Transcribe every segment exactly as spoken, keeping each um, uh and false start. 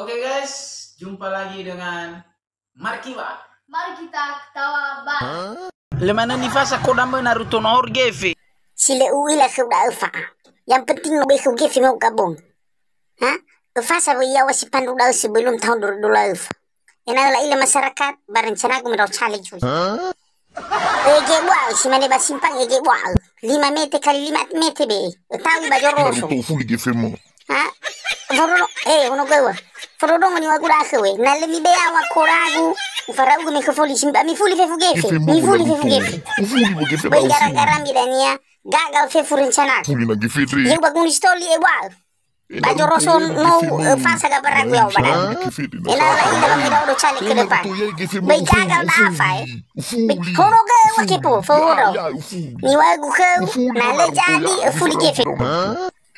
Oke guys, jumpa lagi dengan Markiwa. Mari kita ketawa bareng. Lö manö nifasa kodamö Naruto, no hor gefe. Si lö u'ila khöu da'ö fa. Yang penting no be khöu gefe meu gabong. Ha? Öfasa wö yaŵa si pandru da'ö sebelum tahun dua ribu dua puluh dua. Ena'ö la'ila masyarakat, ba rencanagu mendrao caleg zui. Ege bua'ö, si mane ba simpang ege bua'ö. Lima meter kali lima meter be. Ötawi ba Joroso. Naruto, ufuli gefemu. Ha? Forodo, eh, ono göwö. Forodongo niŵa'ögu da'ö khöu we. Na lö mibe yaŵa kodagu, ufara'ugö me khöu foli simba, mifuli fefu gefe. Gefemu, mifuli fefu Naruto. Gefe. Ufuli bo gefe. Böi ba ufuli. Gara-gara mi dania, gagal fefu rencanagu. Ufuli na gefe dre. Ya'ö ba Gunung Sitoli, eh, bua'ö. Eh, ba Joroso no, eh, fasa gabaragu yaŵa ba da'ö. Ena'ö la'ila ba me da'ö do caleg ke depan. Böi gagal dafa, eh. Böi, hono göwö kepo, fohodro. Niŵa'ögu khöu, na lö jadi, öfuli gefe.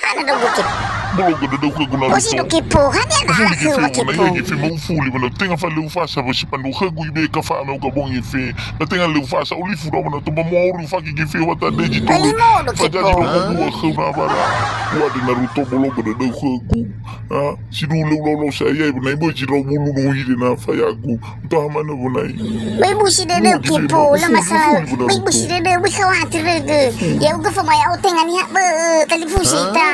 Hana da'ö kepo. Bosi do kepo, hana na khöu wa kepo. Gefe ma ufuli, mana tenga fa lö ufasa, ba si pandru khögu ibe ka fa meu gabong gefe. Na tenga lö ufasa olifu da'ö, mana tomba moa ori ufake gefe wa tade zi to. Oli modo kepo. Fajaji do khögu wa khöu na bara. Wa de Naruto bologo da'ö khögu. Ha, si du lö ulo-ulo sa yai, na ibe zi rau bulu no hide na fayagu. Taha mana bonai. Böi busi dödöu kepo, lö masalah. Böi busi dödöu, böi khawatir dödöu. Ya'ugö fama ya'o tenga niha bö'ö, talifusö ita.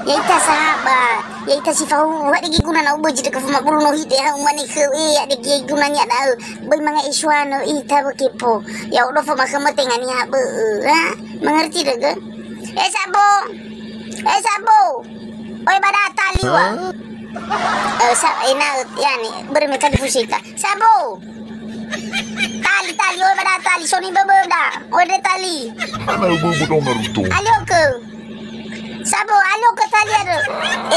Ya'ita sahabat, ya'ita si fahuhu, hadia göi guna na ubözi dökö fama bulu no hide ha umane khöu, eh, hadia göi gunania da'ö. Böi manga esuanö ita bö kepo. Ya'o do fama khömö tenga niha bö'ö, ha? Mengerti dögö? Eh, Sabo. Eh, Sabo. Oi, ba da'a tali wa. Eh, sa-, ena'ö, yani, börö me talifusö ita. Sabo. Tali, tali, oi, ba da'a tali, so niböbö da. Oi, de tali. Hana böbö da'ö Naruto. Alio khöu. Sabo, alio khöu tali ado.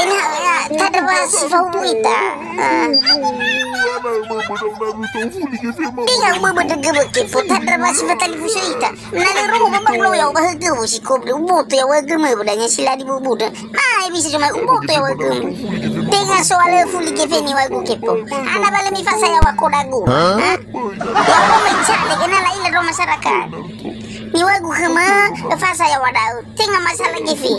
Ena'ö, ya, tandra wa si fahuhu ita. Ah. Hana böbö da'ö Naruto, ufuli gefemu. Iya, böbö dögö bö kepo, tandra wa si fatalifusö ita. Na lö romo ba banglo ya'o ba högöu si kobre, uboto yaŵa gömö ba dania si ladi bubu da. Ma, eh, bisa cuma uboto yaŵa gömö. Tenga soal fuli gefe niŵa'ögu kepo. Hana ba lö mifasa yaŵa kodagu. Ha? Ya'o ba mai caleg, ena'ö la'ila do masyarakat. Niŵa'ögu khömö, öfasa yaŵa da'ö. Tenga masalah gefe.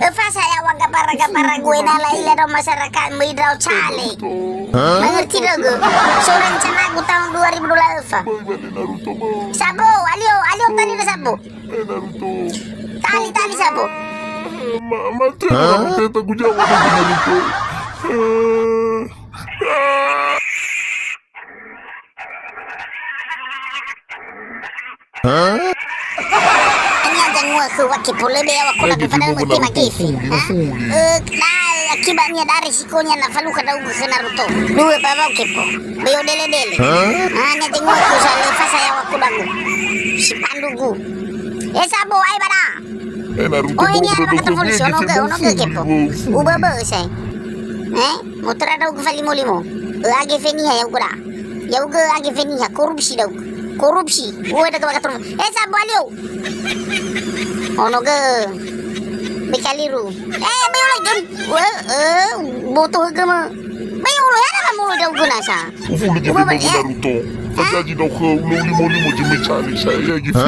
Öfasa yaŵa gabara-gabaragu, ena'ö la'ila do masyarakat, möi ndrao caleg. Mengerti dögö? So rencanagu tahun dua ribu dua puluh dua. Sabo, alio, alio tali da Sabo. Eh, Naruto. Tali, tali, Sabo. Ma-, mate Naruto, teta ku jawa dögö Naruto. Eh. Hania zangua khöu wa kepo, lö be yaŵa kodagu padahal möi tema gefe. Ha? Eh, da, akibatnya da resikonya na falukha ndra'ugö khö Naruto. Dua ba wa kepo. Böi odele-dele. Hania zangua khöu sa lö fasa yaŵa kodagu. Si pandrugu. Eh, Sabo, ae ba da'a. Eh, Naruto, oh, ini ada bakata polisi, ono göu, ono göu kepo. Uböbö sai. Eh, motora ndra'ugö falimo-limo. Ö'a gefe niha ya'ugö da. Ya'ugö ö'a gefe niha, korupsi ndra'ugö. Korupsi. Uwe da bakata polisi. Eh, Sabo alio. Ono göu. Bekaliru. Eh, böi oloi göu. Wö, eh, boto högömö. Böi oloi, ada ba moloi ndra'ugö nasa. Ufuli gefemu Naruto. Fajaji da'ö khöu, lö ulimo-limo zi möi caleg sa, ya gefe.